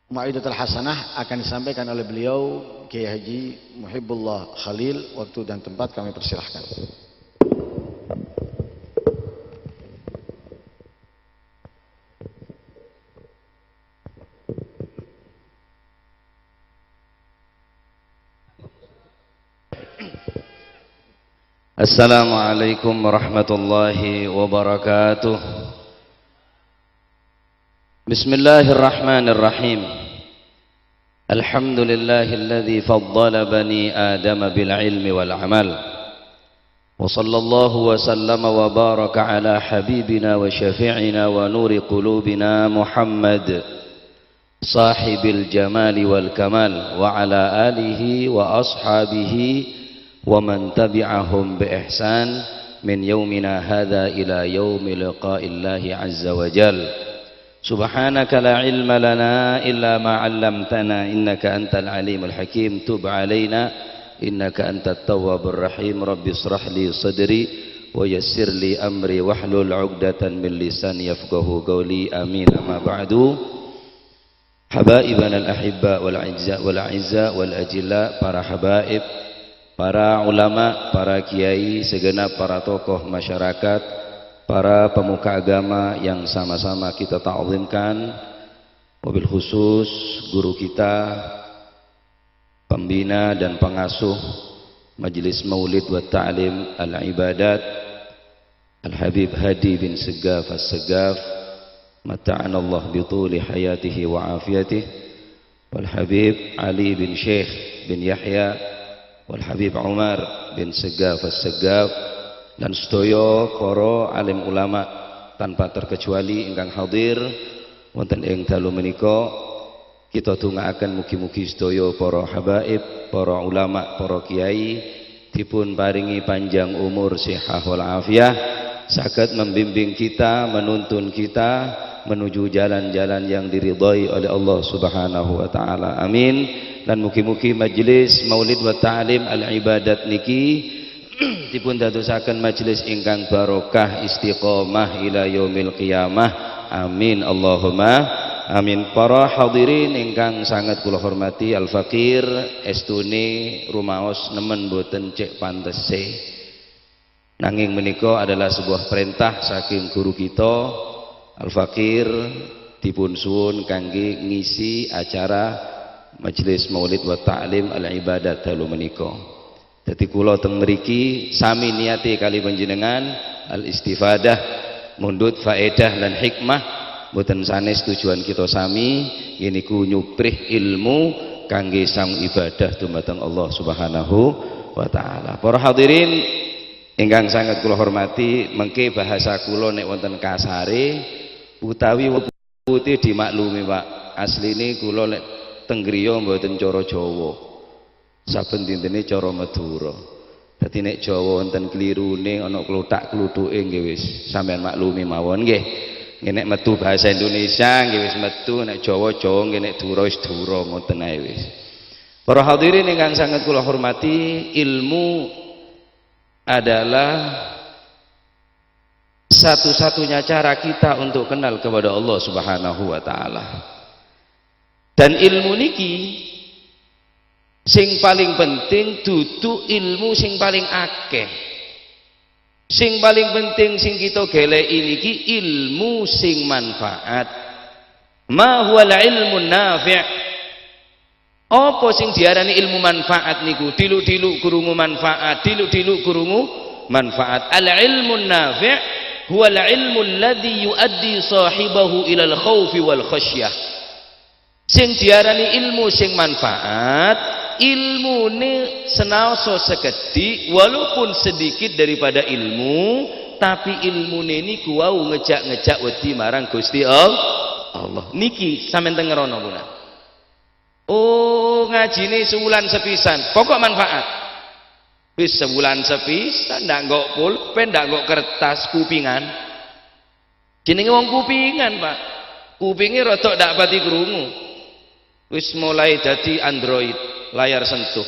Mau'idatul Hasanah akan disampaikan oleh beliau Kiai Haji Muhibbullah Khalil. Waktu dan tempat kami persilahkan. Assalamualaikum warahmatullahi wabarakatuh. Bismillahirrahmanirrahim. Alhamdulillahilladzi faddala bani Adam bil ilmi wal amal. Wa sallallahu wa sallama wa baraka ala habibina wa syafi'ina wa nuri qulubina Muhammad sahibil jamali wal kamal wa ala alihi wa ashabihi wa man tabi'ahum bi ihsan min yaumina hadza ila yaumi liqa'illahi azza wa jal. Subhanaka la ilma lana illa ma 'allamtana innaka antal alimul hakim. Tub 'alaina innaka antat tawwabur rahim. Rabbi israh li sadri wa yassir li amri wahlul 'uqdatan min lisani yafqahu qawli. Amin. Amma ba'du. Habaibana al-ahibba wal 'izza wal 'izza wal ajilla, para habaib, para ulama, para kiai, segenap para tokoh masyarakat, para pemuka agama yang sama-sama kita ta'zimkan, wabil khusus guru kita, pembina dan pengasuh Majelis Maulid wa Ta'lim Al-Ibadat, Al-Habib Hadi bin Segaf As-Segaf, mata'ana Allah bituli hayatihi wa afiyatih, wal Habib Ali bin Syekh bin Yahya, wal Habib Umar bin Segaf As-Segaf, dan sedaya para alim ulama tanpa terkecuali ingkang hadir wonten ing dalu menika. Kita dongaaken mugi-mugi sedaya para habaib, para ulama, para kiai dipun paringi panjang umur, sihah wal afiah, saged membimbing kita, menuntun kita menuju jalan-jalan yang diridhai oleh Allah Subhanahu wa taala. Amin. Dan mugi-mugi majelis Maulid wa Ta'lim Al-Ibadat niki dipun dadosaken majelis ingkang barokah, istiqomah ila yaumil qiyamah. Amin Allahumma amin. Para hadirin ingkang sangat kula hormati, al-faqir estune rumaos nemen boten cek pantese. Nanging menika adalah sebuah perintah saking guru kita al-faqir dipun suwun kangge ngisi acara Majelis Maulid wa Ta'lim Al-Ibadat dalu menika. Dadi kula teng mriki sami niati kali panjenengan al-istifadah, mundut faedah lan hikmah, mboten sanes tujuan kita sami niku nyuprih ilmu kangge sang ibadah dumateng Allah Subhanahu wa taala. Para hadirin ingkang sangat kula hormati, mengke bahasa kula nek wonten kasare utawi putih dimaklumi Pak. Asline kula nek teng griya mboten cara Jawa, saben dintene cara Madura. Dadi nek Jawa wonten klirune ana kluthak-kluthuke nggih wis sampean maklumi mawon nggih. Nggih nek metu bahasa Indonesia nggih wis metu, nek Jawa Jawa nggih, nek Dura wis Dura, ngoten ae wis. Para hadirin ingkang sangat kula hormati, ilmu adalah satu-satunya cara kita untuk kenal kepada Allah Subhanahu wa taala. Dan ilmu niki sing paling penting dudu ilmu sing paling akeh. Sing paling penting sing kita goleki niki ilmu sing manfaat. Ma huwal ilmun nafi'? Apa sing diarani ilmu manfaat niku? Diluk-diluk krungu manfaat, diluk-diluk krungu manfaat. Al ilmun nafi' huwal ilmu alladhi yuaddi sahibahu ilal khaufi wal khasyah. Sing diarani ilmu sing manfaat, ilmune senaoso sekedhik walaupun sedikit daripada ilmu, tapi ilmune niku wau ngejak-ngejak wedi marang Gusti Allah. Niki sampean tengerono puna. Oh, ngajine sewulan sepisan, pokok manfaat. Wis sewulan sepisan ndak nggo pulpen, ndak nggo kertas, kupingan. Jenenge wong kupingan, Pak. Kupinge rodok ndak pati krungu. Wis mulai dadi Android, layar sentuh.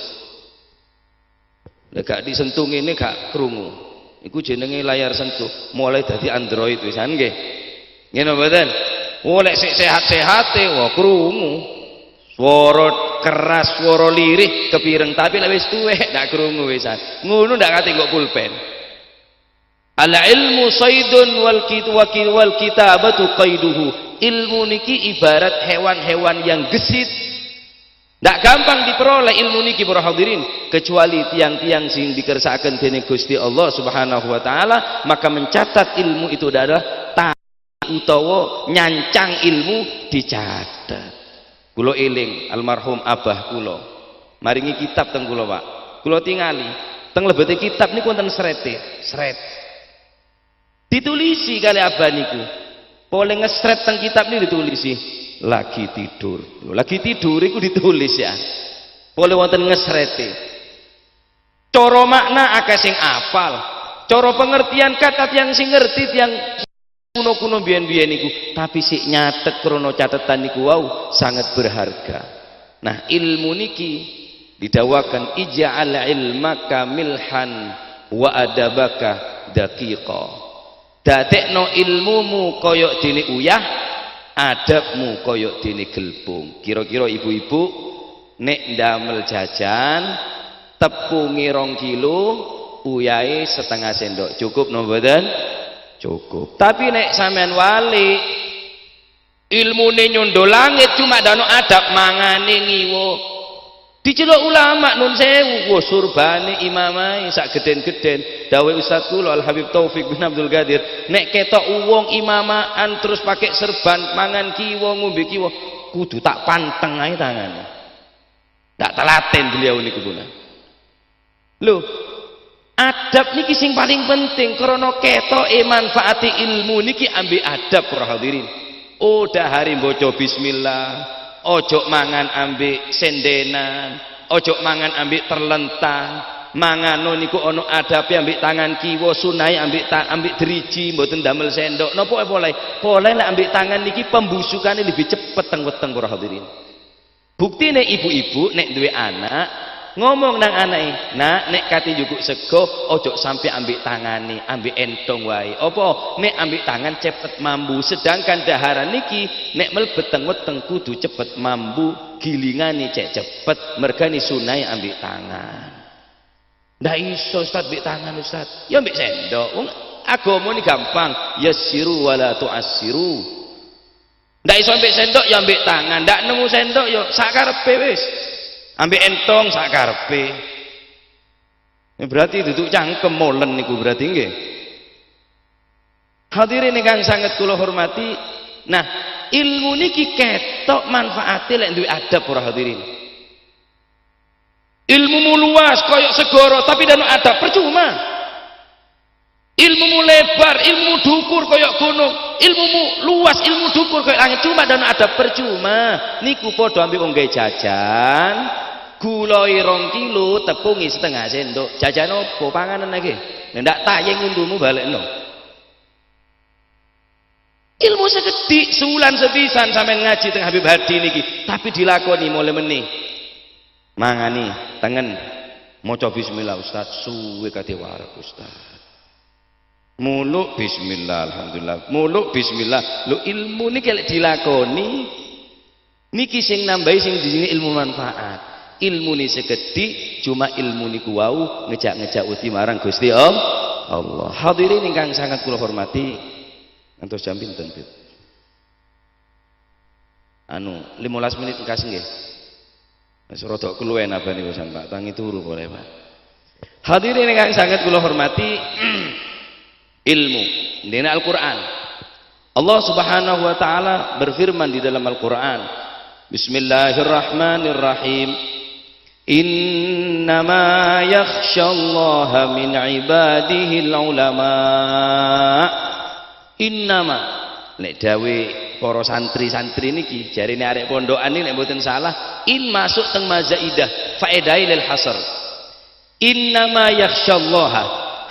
Lek gak disentuh ngene gak krungu. Iku jenenge layar sentuh, mulai dadi Android wisan nggih. Ngene mboten? Oh, lek sik sehat-sehate wah krungu. Swara keras, swara lirih kepireng, tapi lek wis tuwek ndak krungu wisan. Ngono ndak kate nggo pulpen. Al ilmu saydun wal kitabatu qaiduhu. Ilmu niki ibarat hewan-hewan yang gesit. Ndak gampang diperoleh ilmu niki, para hadirin, kecuali tiang-tiang sing dikersakaken dening Gusti Allah Subhanahu wa taala, maka mencatat ilmu itu adalah utawa nyancang ilmu dicatat. Kula eling almarhum abah kula. Maringi kitab teng kula, Pak. Kula tingali teng lebete kitab niku wonten srete, sret. Ditulisi kali abah niku. Boleh ngesret teng kitab ini ditulisi lagi tidur. Lagi tidur iku ditulis ya. Boleh wonten ngesrete. Cara makna akeh sing apal. Cara pengertian kata tiang sing ngerti, tiang kuno-kuno biyen-biyen niku, tapi sik nyatet krono catetan niku wau sangat berharga. Nah, ilmu niki didawakan ij'al ilmaka milhan wa adabaka daqiqa. Dadekno ilmumu koyok dene uyah, adabmu koyok dene gelbung. Kira-kira ibu-ibu nek ndamel jajan tepunge 2 kilo, uyahe setengah sendok, cukup no mboten? Cukup. Tapi nek sampean wali, ilmune nyondo langit, cuma dano adab, mangane ngiwo, diceluk ulama, nun sewu, wah, surbane imamai sak geden-geden. Dawuh Ustaz kula Al Habib Taufik bin Abdul Qadir, nek ketok wong imamaan terus pakai serban, mangan kiwa, ngombe kiwa, kudu tak panteng ae tangane. Tak telaten beliau niku pun. Lho, adab niki sing paling penting krana ketoke manfaati ilmu niki ambek adab, para hadirin. Oh, dahare maca bismillah, ojo mangan ambek sendenan, ojo mangan ambek terlentang, mangano niku ana adabe ambek tangan kiwa, sunahe ambek ambek driji, mboten damel sendok. Napa boleh? Boleh lek ambek tangan niki pembusukane lebih cepet teng weteng, para hadirin. Buktine ibu-ibu nek duwe anak ngomong nang anake, "Nak, nek kate njukuk sego ojo sampai ambek tangane, ambek entong wae." Apa? Nek ambek tangan cepet mambu, sedangkan daharan niki nek mlebet teng weteng kudu cepet mambu, gilingane cek cepet, mergane sunahe ambek tangan. Ndak iso, Ustaz, ambek tangan, Ustaz. Ya ambek sendok. Wong agama ini gampang, yassiru wala tu'assiru. Ndak iso ambek sendok ya ambek tangan, ndak nemu sendok ya sakarepe wis. Ambek entong sakarepe. Ini berarti duduk cangkem molen niku berarti nggih. Hadirin ingkang sangat kula hormati, nah, ilmu niki ketok manfaate lek duwe adab, para hadirin. Ilmumu luas koyok segoro tapi dan adab percuma. Ilmumu lebar, ilmu dukur koyok gunung, ilmumu luas, ilmu dukur koyok langit, cuma dan adab percuma. Niku padha ambek wong gawe jajan, gulai 2 kilo, tepungi setengah sendok. Jajan opo? Panganan lagi. Ndak tayeng untumu, balekno. Ilmu sekedik sebulan sepisan sampean ngaji teng Habib Hadi niki, tapi dilakoni mulai menih. Mangani tengen maca bismillah, Ustaz, suwe kate wareg, Ustaz. Muluk bismillah, alhamdulillah. Muluk bismillah. Lho, ilmu niki lek dilakoni niki sing nambahi sing di sini ilmu manfaat. Ilmu ni sekedik, cuma ilmu niku wau ngejak-ngejak wedi marang Gusti Allah. Hadirin ingkang sangat kula hormati, ngantos jam pinten, Bib? Anu, 15 menit engkas nggih. Wis rada keluwen apa niku, Pak, tangi turu boleh, Pak. Hadirin ingkang sangat kula hormati, ilmu dene Al-Qur'an. Allah Subhanahu wa taala berfirman di dalam Al-Qur'an. Bismillahirrahmanirrahim. Innama yakhsyallaha min ibadihil ulama. Innama, nek dawe para santri-santri niki, jarine arek pondokan niki, nek mboten salah in masuk teng mazaidah, faedahe lil hasr. Innama yakhsyallaha,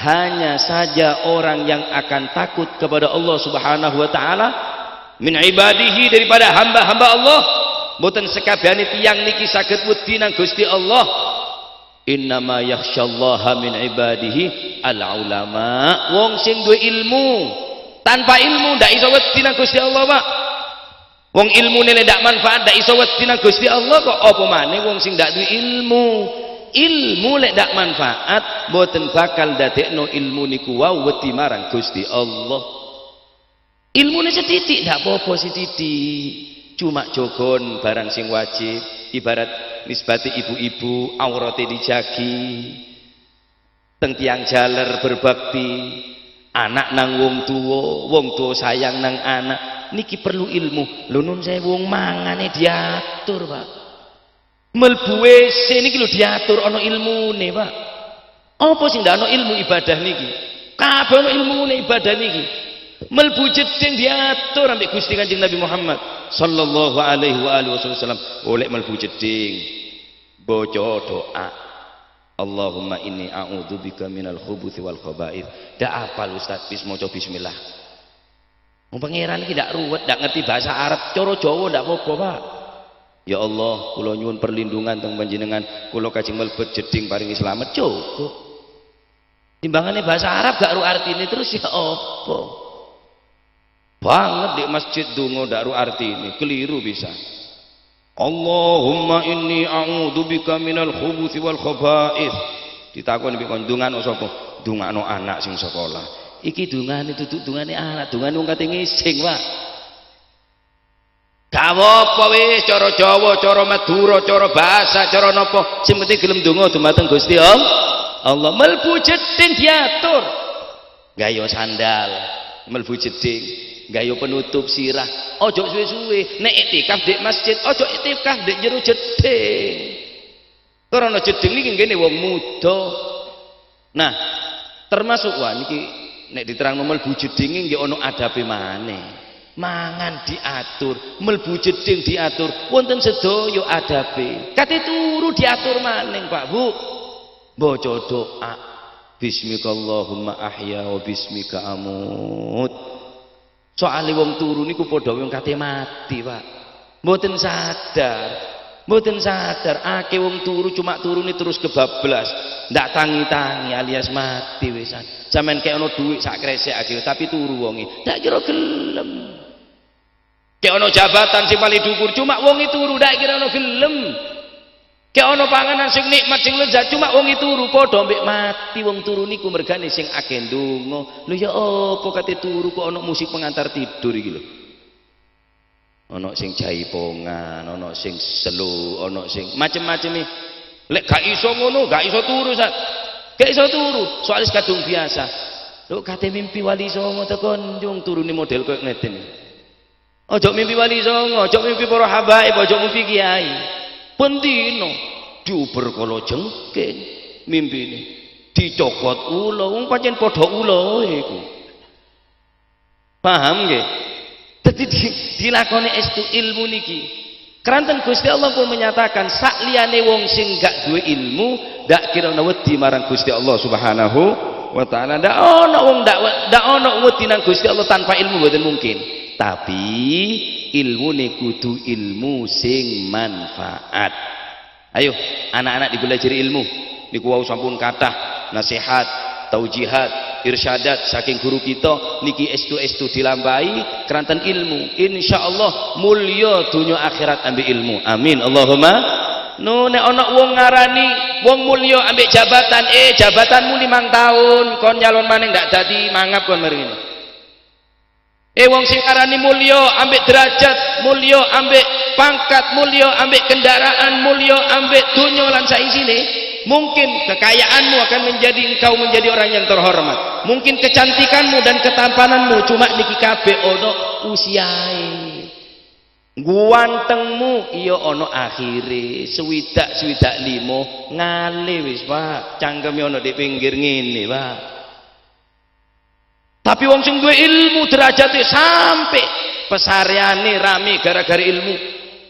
hanya saja orang yang akan takut kepada Allah Subhanahu wa taala, min ibadihi, daripada hamba-hamba Allah. Mboten sekabehane tiyang niki saged wedi nang Gusti Allah. Innama yakhsyallaha min ibadihi al ulama, wong sing duwe ilmu. Tanpa ilmu ndak iso wedi nang Gusti Allah, Pak. Wong ilmune lek ndak manfaat ndak iso wedi nang Gusti Allah kok, apa maneh wong sing ndak duwe ilmu. Ilmu lek ndak manfaat mboten bakal dadekno ilmu niku wau wedi marang Gusti Allah. Ilmune sethithik ndak apa-apa sithithik, cuma jogon barang sing wajib, ibarat nisbati ibu-ibu aurate dijagi, teng tiang jaler berbakti, anak nang wong tuwa sayang nang anak. Niki perlu ilmu. Lho nun sewu, wong mangane diatur, Pak. Mlebu WC niki lho diatur ana ilmune, Pak. Apa sing ndak ana ilmu ibadah niki? Kabeh ana ilmune ibadah niki. Mlebu jeding diatur ambek Gusti Kanjeng Nabi Muhammad sallallahu alaihi wa alihi wasallam. Oleh mlebu jeding baca doa, Allahumma inni a'udzubika minal khubuthi wal khaba'ith. Ndak apal Ustaz, wis maca bismillah. Wong pangeran iki ndak ruwet, ndak ngerti bahasa Arab, cara Jawa ndak apa-apa, Pak. Ya Allah, kula nyuwun perlindungan teng panjenengan, kula kajeng mlebet jeding paringi slamet, cukup. Timbangane bahasa Arab gak ru artine terus ya apa? Banget di masjid donga ndak ru artine, keliru bisa. Allahumma inni a'udzubika minal khubuthi wal khaba'ith. Ditakoni mbek kon dongano sapa? Dongano anak sing sekolah. Iki dungane duduk dungane anak, dungane wong kate ngising, Pak. Gak apa-apa wis cara Jawa, cara Madura, cara bahasa, cara napa, sing penting gelem donga dumateng Gusti Allah. Mlebu jeding diatur. Gayo sandal, mlebu jeding, gayo penutup sirah. Ojo suwe-suwe nek iktikaf di masjid, ojo iktikaf di jero jeding. Karena jeding niki nggene wong muda. Nah, termasuk wah niki nek diterangno mlebu jedinge nggih ana adabe maneh. Mangan diatur, mlebu jeding diatur, wonten sedaya adabe. Kate turu diatur maning, Pak Bu. Baca doa, bismikallahumma ahya wa bismika amut. Soale wong turu niku padha wong kate mati, Pak. Mboten sadar. Mboten sadar akeh wong turu cuma turune terus kebablas, ndak tangi-tangi alias mati wisan. Sampeyan kek ana dhuwit sak kresek aja tapi turu wonge. Ndak kira gelem. Kek ana jabatan sing paling dhuwur cuma wonge turu ndak kira ana gelem. Kek ana panganan sing nikmat sing lezat cuma wonge turu padha mbek mati wong turu niku mergane sing akeh ndonga. Lho ya apa kate turu kok ana musik pengantar tidur iki lho. Ana sing jaipongan, ana sing selo, ana sing macem-macem iki. Lek gak iso ngono, gak iso turu, Sat. Gak iso turu, soalnya kadung biasa. Lho kate mimpi wali songo teko njung turune model koyo ngeten. Ojo mimpi wali songo, ojo mimpi para habaib, ojo mimpi kiai. Pendino diuber kala jengking mimpine. Dicokot ula, wong pancen padha ula iku. Paham nggih? Dadi dilakoni estu ilmu niki. Keranten Gusti Allah pun menyatakan sak liyane wong sing gak duwe ilmu ndak kira wedi marang Gusti Allah Subhanahu wa taala. Ndak ono wong ndak ono wedi nang Gusti Allah tanpa ilmu, mboten mungkin. Tapi ilmune kudu ilmu sing manfaat. Ayo anak-anak dibelajari ilmu. Niku wau sampun kathah nasihat, taujihat, irsyadat saking guru kita niki estu-estu dilambai keranten ilmu. Insyaallah mulya dunya akhirat ambek ilmu. Amin Allahumma. Nu nek ana wong ngarani wong mulya ambek jabatan, jabatanmu 5 tahun kon nyalon maning ndak dadi mangap kon mrene. Wong sing ngarani mulya ambek derajat, mulya ambek pangkat, mulya ambek kendaraan, mulya ambek dunya lan saisine, mungkin kekayaanmu akan menjadi engkau menjadi orang yang terhormat. Mungkin kecantikanmu dan ketampananmu cuma niki kabeh ono usiae. Guantengmu iya ono akhire, swidak 65 ngale wis, Pak. Cangkeme ono di pinggir ngene, Pak. Tapi wong sing duwe ilmu derajate sampai pesareane rame gara-gara ilmu.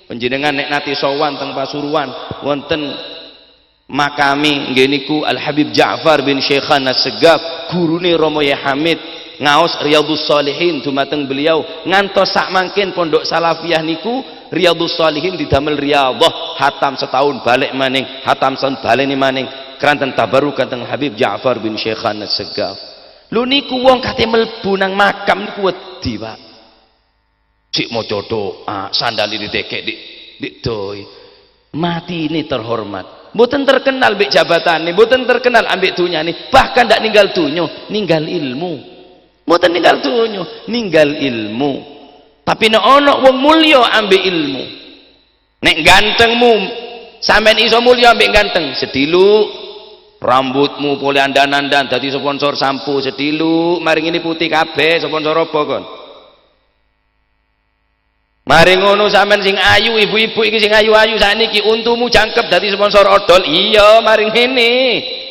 Panjenengan nek nate sowan teng Pasuruan wonten makami nggih niku Al Habib Ja'far bin Syekhan As-Segaf, gurune Romo Yai Hamid, ngaos Riyadhus Shalihin dumateng beliau ngantos sak mangkin pondok Salafiyah niku Riyadhus Shalihin didamel riyadhah, hatam setahun balik maning, hatam setahun baleni maning, keranten tabarukan teng Habib Ja'far bin Syekhan As-Segaf. Lho niku wong kate mlebu nang makam niku wedi, Pak. Sik maca doa, sandali ditekek dik doi. Mati ini terhormat. Mboten terkenal mbek jabatane, mboten terkenal ambek dunyane, bahkan ndak ninggal dunya, ninggal ilmu. Mboten ninggal dunya, ninggal ilmu. Tapi nek ana wong mulya ambek ilmu. Nek gantengmu sampean iso mulya ambek ganteng, sedilu rambutmu pole andan-andan dadi sponsor sampo sedilu, mari ngene putih kabeh sponsor apa kon? Mari ngono sampean sing ayu, ibu-ibu iki sing ayu-ayu sakniki untumu jangkep dadi sponsor odol. Iya, mari ngene.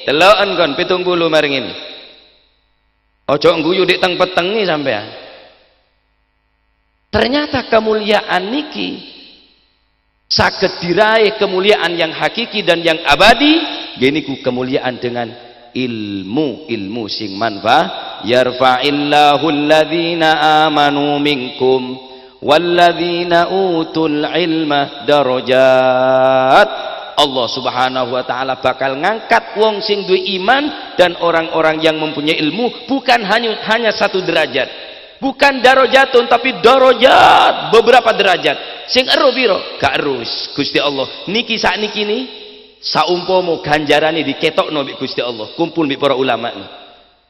Deloken kon 70 mari ngene. Aja ngguyu dik teng petengi sampean. Ternyata kemuliaan niki saged diraih, kemuliaan yang hakiki dan yang abadi niku kemuliaan dengan ilmu, ilmu sing manfaat. Yarfa'illahu alladhina amanu minkum walladzina utul ilma darajat. Allah Subhanahu wa taala bakal ngangkat wong sing duwe iman dan orang-orang yang mempunyai ilmu, bukan hanya satu derajat, bukan darajatun, tapi darajat, beberapa derajat. Sing ero piro? Gak ero Gusti Allah. Niki sakniki ni saumpama ganjarane diketokno mbek Gusti Allah, kumpul mbek para ulama ni.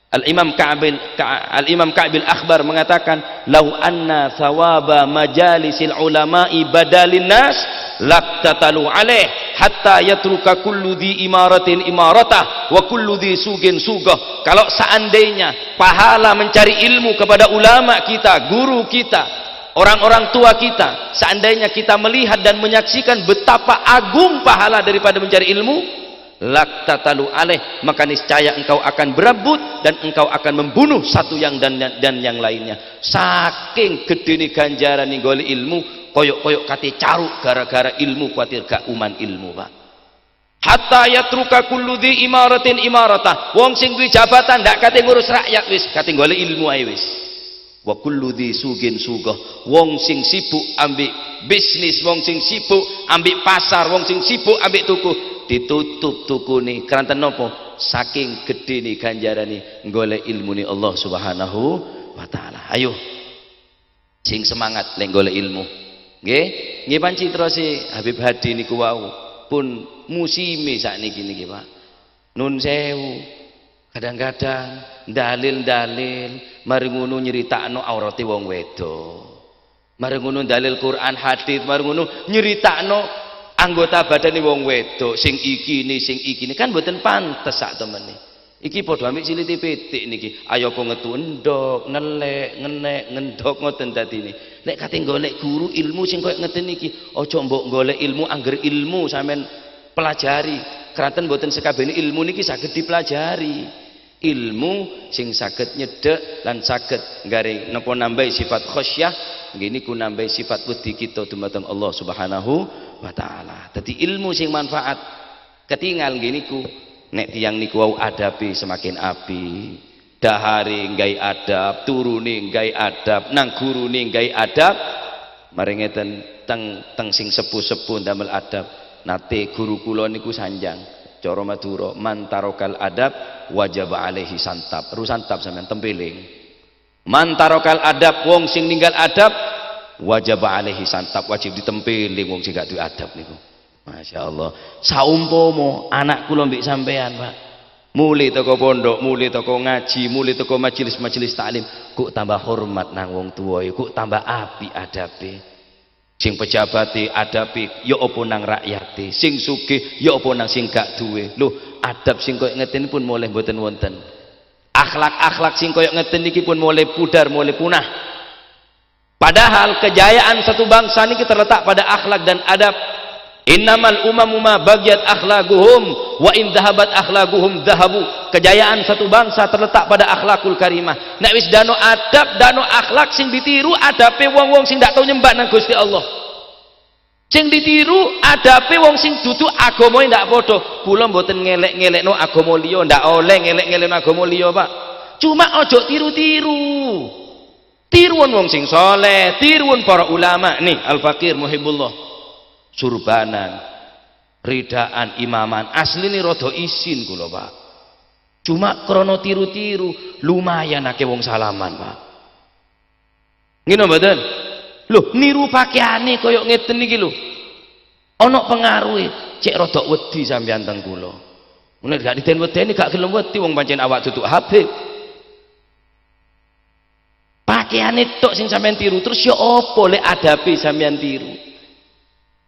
Al-Imam Ka'bil Akhbar mengatakan, "Lau anna thawaba majalisil ulama'i badalin nas laqtatalu alaih hatta yatruka kullu dhi imaratin imaratah wa kullu dhi sugin sugah." Kalau seandainya pahala mencari ilmu kepada ulama kita, guru kita, orang-orang tua kita, seandainya kita melihat dan menyaksikan betapa agung pahala daripada mencari ilmu, laqtatalu alaih, maka niscaya engkau akan berebut dan engkau akan membunuh satu yang dan yang lainnya. Saking gedene ganjaran golek ilmu, koyok-koyok kate caruk gara-gara ilmu, kuatir gak uman ilmu, Pak. Hatta yatruka kullu dhi imaratin imaratah. Wong sing duwe jabatan ndak kate ngurus rakyat wis, kate golek ilmu ae wis. Wa kullu dhi sugin sugah. Wong sing sibuk ambek bisnis, wong sing sibuk ambek pasar, wong sing sibuk ambek tuku, ditutup tukune. Keranten napa? Saking gedene ganjarane golek ilmune Allah Subhanahu wa taala. Ayo sing semangat lek golek ilmu. Nggih, nggih pancitra si Habib Hadi niku wau pun musime sakniki niki, Pak. Nun sewu. Kadang-kadang dalil-dalil mari ngono nyeritakno aurate wong wedok. Mari ngono dalil Quran hadis, mari ngono nyeritakno anggota badane wong wedok sing iki ni sing iki ni, kan mboten pantes sak temene. Iki padha ambek silite pitik niki. Ayo apa ngetu endok, nelek, ngenek, ngendok ngoten dadine. Lek kate golek guru ilmu sing koyo ngeten niki, aja mbok golek ilmu angger ilmu sampean pelajari. Kraten mboten sekabehane ilmu niki saged dipelajari. Ilmu sing saged nyedek lan saged nggawe napa nambahi sifat khasyah, nggih niku nambahi sifat wedi kita dumateng Allah Subhanahu wa taala. Dadi ilmu sing manfaat ketinggal nggih niku nek tiyang niku wau adabe semakin api, dahare nggawe adab, turune nggawe adab, nang gurune nggawe adab, mari ngeten teng teng sing sepuh-sepuh ndamel adab. Nate guru kula niku sanjang cara Madura, mantarokal adab wajib alaihi santap. Ru santap sampean tempeling. Mantarokal adab, wong sing ninggal adab wajib alaihi santap, wajib ditempeling wong sing gak duwe adab niku. Masya Allah. Saumpama anak kula mbek sampean, Pak, mulih teko pondok, mulih teko ngaji, mulih teko majelis-majelis taklim, kok tambah hormat nang wong tuwa, kok tambah api adabe. Sing pejabate adabe ya apa nang rakyate, sing sugih ya apa nang sing gak duwe. Lho, adab sing koyo ngeten pun mulai mboten wonten. Akhlak-akhlak sing koyo ngeten iki pun mulai pudar, mulai punah. Padahal kejayaan satu bangsa niki terletak pada akhlak dan adab. Innamal umamu ma bagiyat akhlaquhum wa in dhahabat akhlaquhum dhahabu. Kejayaan satu bangsa terletak pada akhlakul karimah. Nek wis dano adab, dano akhlak, sing ditiru adabe wong-wong sing ndak tau nyembah nang Gusti Allah. Sing ditiru adabe wong sing dudu agamae ndak padha. Kula mboten ngelek-ngelekno agama liya, ndak oleh ngelek-ngelekno agama liya, Pak. Cuma ojo tiru-tiru. Tiruan wong sing soleh, tiruan para ulama nih, Al-Faqir Muhibbullah. Surbanan, ridaan, imaman, asli ini rada isin kula, Pak. Cuma krono tiru-tiru lumayan akeh wong salaman, Pak. Ngene mboten? Lho, niru pakaiane koyo ngeten iki lho. Ana pengaruhe, cek rodok wedi sampean teng kula. Nek gak diden wedeni gak gelem wedi, wong pancen awak duduk Habib. Pakaiane tok sing sampean tiru, terus ya apa lek adabe sampean tiru?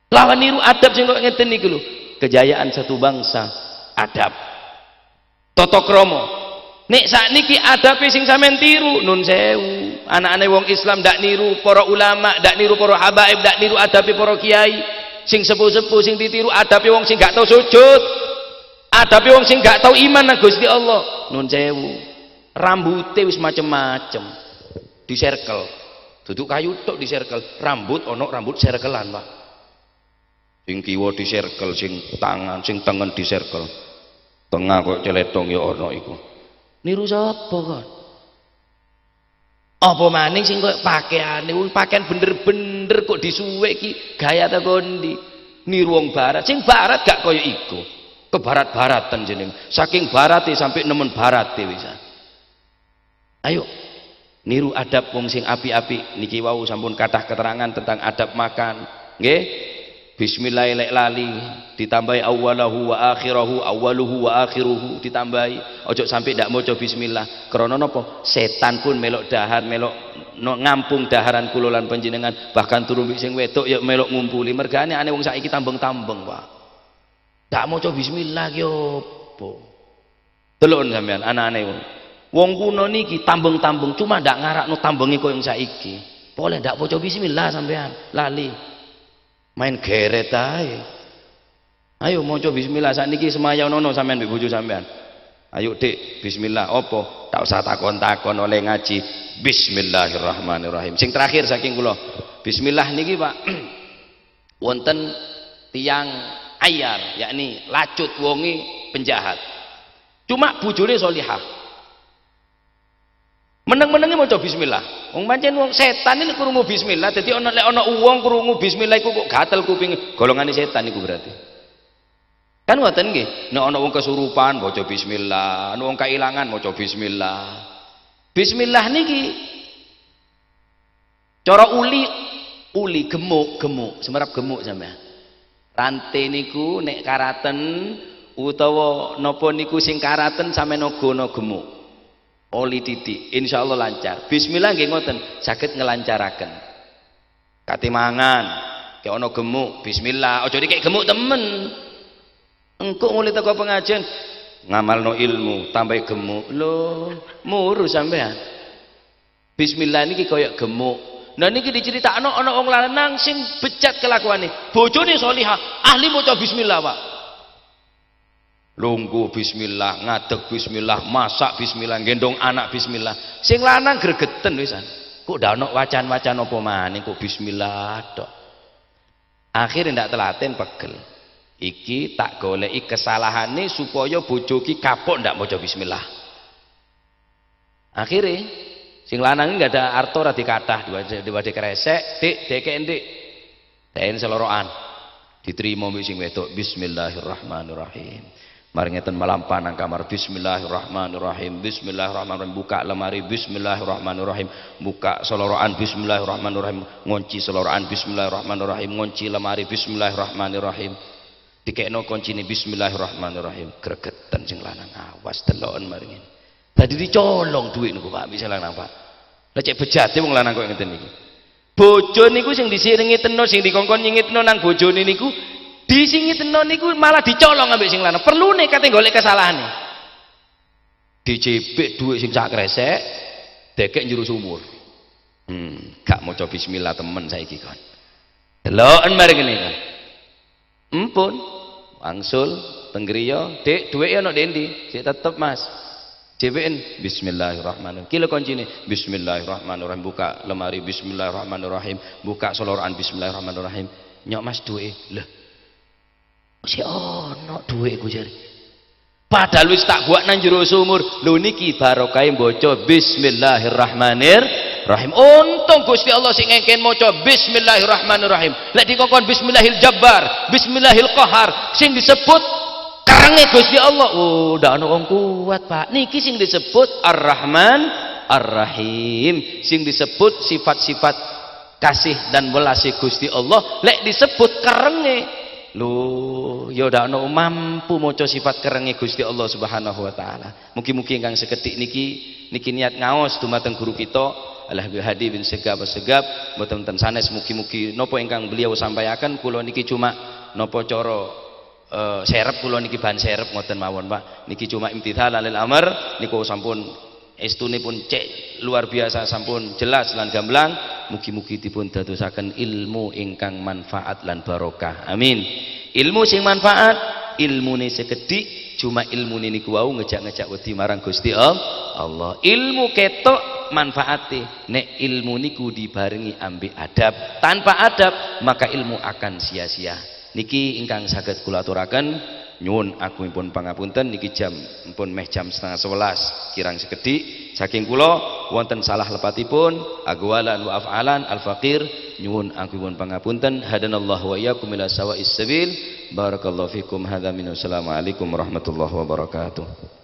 Lawan niru adab sing koyo ngeten iki lho. Kejayaan satu bangsa adab. Tata krama. Nek sakniki adabe sing sampean tiru, nun sewu, anak-anak wong Islam ndak niru para ulama, ndak niru para habaib, ndak niru adabe para kiai. Sing sepuh-sepuh sing ditiru adabe wong sing gak tau sujud. Adabe wong sing gak tau iman nang Gusti Allah. Nun sewu. Rambute wis macem-macem. Di circle. Duduk kayu tok di circle. Rambut ono rambut circlean, Pak. Sing kiwa di circle, sing tangan, sing tengen di circle. Tengah kok celetong ya ono iku. Niru sapa kon? Apa maning sing koyo pakaiane, pakaian bener-bener kok disuwek iki gaya ta kondi. Niru wong barat, sing barat gak koyo iku. Kebarat-baratan jeneng. Saking barate sampai nemen barate wisan. Ayo niru adab wong sing apik-apik. Niki wau sampun kathah keterangan tentang adab makan. Nggih. Bismillah lek lali ditambahi awalahu wa akhirahu, awaluhu wa akhiruhu ditambahi. Ojo sampai ndak maca bismillah. Krana napa? Setan pun melok dahar, melok no, ngampung daharan kula lan panjenengan, bahkan turu mbek sing wedok ya melok ngumpuli. Mergane ane wong saiki tambeng-tambeng, Pak. Ndak maca bismillah ki opo? Delok sampean anane wong. Wong kuno niki tambeng-tambeng, cuma ndak ngarakno tambenge koyo saiki. Boleh ndak maca bismillah sampean, lali. Main geret ae. Ayo maca bismillah sakniki semayang nono sampean mbek bojo sampean. Ayo Dik, bismillah opo? Tak usah takon-takon oleh ngaji. Bismillahirrahmanirrahim. Sing terakhir saking kula. Bismillah niki, Pak. Wonten tiang ayar, yakni lacut wonge penjahat. Cuma bojone solihah. Meneng-menenge maca bismillah. Wong pancen wong setan ini krungu bismillah, dadi ana lek ana wong krungu bismillah iku kok gatel kupinge, golongane setan iku berarti. Kan ngoten nggih, nek ana wong kesurupan maca bismillah, ana wong kailangan maca bismillah. Bismillah niki cara uli uli gemuk gemuk, semerap gemuk sampean. Rante niku nek karaten utawa napa niku sing karaten sampean gono gemuk. Oli titik, insyaallah lancar. Bismillah nggih ngoten, saged ngelancaraken. Kate mangan, kek ana gemuk, bismillah. Aja dikek gemuk temen. Engko mulai teko pengajian ngamalno ilmu, tambah gemuk. Lho, muru sampean. Bismillah niki koyo gemuk. Nah niki diceritakno ana wong lanang sing bejat kelakuane. Bojone solihah, ahli maca bismillah, Pak. Lungguh bismillah, ngadeg bismillah, masak bismillah, gendong anak bismillah. Sing lanang gregeten wisan. Kok ndak ono wacan-wacan apa maning kok bismillah tok. Akhirnya ndak telaten pegel. Iki tak goleki kesalahane supaya bojo ki kapok ndak maca bismillah. Akhirnya sing lanang nggak ada arto ra dikathah diwade kresek, Dik, dekek ndik. Den selorokan. Diterima mbek sing wedok bismillahirrahmanirrahim. Mari ngeten melampah nang kamar bismillahirrahmanirrahim, bismillahirrahmanirrahim, buka lemari bismillahirrahmanirrahim, buka selorokan bismillahirrahmanirrahim, ngunci selorokan bismillahirrahmanirrahim, ngunci lemari bismillahirrahmanirrahim. Dikekno kuncine bismillahirrahmanirrahim. Gregeten sing lanang, awas deloken mari ngene. Dadi dicolong dhuwit niku, Pak, bisa lanang, Pak. Lah cek bejate wong lanang kok ngeten iki. Bojo niku sing disingitno, sing dikongkon nyingitno nang bojone niku disingitno niku malah dicolong ambek sing lanang. Perlune kate golek kesalahane. Dicipik dhuwit sing sak kresek, dekek njero sumur. Gak maca bismillah temen saiki kon. Deloken mari ngene kan. Empun, wangsul teng griya, Dik, dhuwite ana ndi? Sik tetep, Mas. JPN bismillahirrahmanirrahim. Ki lho kuncine bismillahirrahmanirrahim, buka lemari bismillahirrahmanirrahim, buka selorokan bismillahirrahmanirrahim. Nyok Mas duwe. Lho. Sik ono dhuwit ku jare. Padahal wis tak buat nang jero sumur. Lho niki barokah maca bismillahirrahmanirrahim. Untung Gusti Allah sing ngengken maca bismillahirrahmanirrahim. Lek dikongkon bismillahil jabbar, bismillahil qahar, sing disebut kerenge Gusti Allah. Oh, ndak ono wong kuat, Pak. Niki sing disebut Ar-Rahman Ar-Rahim, sing disebut sifat-sifat Kasih dan welase Gusti Allah lek disebut kerenge lho ya ndak ono mampu maca sifat kerenge Gusti Allah Subhanahu wa taala. Mugi-mugi ingkang sekedhik niki niki niat ngaos dumateng guru kita Al Habib Hadi bin Segaf Segaf mboten wonten sanes. Mugi-mugi napa ingkang beliau sampaikan kula niki cuma napa cara serep, kula niki bahan serep ngoten mawon Pak. Niki cuma imtithalan lil amr niku sampun estune pun cek luar biasa, sampun jelas lan gamblang. Mugi-mugi dipun dadosaken ilmu ingkang manfaat lan barokah, amin. Ilmu sing manfaat, ilmune sekedhik cuma ilmune niku wau ngejak-ngejak wedi marang Gusti Allah. Ilmu ketok manfaate nek ilmu niku dibarengi ambek adab. Tanpa adab maka ilmu akan sia-sia. Niki ingkang saged kula aturaken, nyuwun agungipun pangapunten. Niki jam pun meh jam 10.30 kirang sekedhik saking kula, wonten salah lepatipun aqwalan wa af'alan al faqir, nyuwun agungipun pangapunten. Hadanallahu wa iyyakum ila sawa'is sabil. Barakallahu fikum. Hadza minhu. Assalamualaikum warahmatullahi wabarakatuh.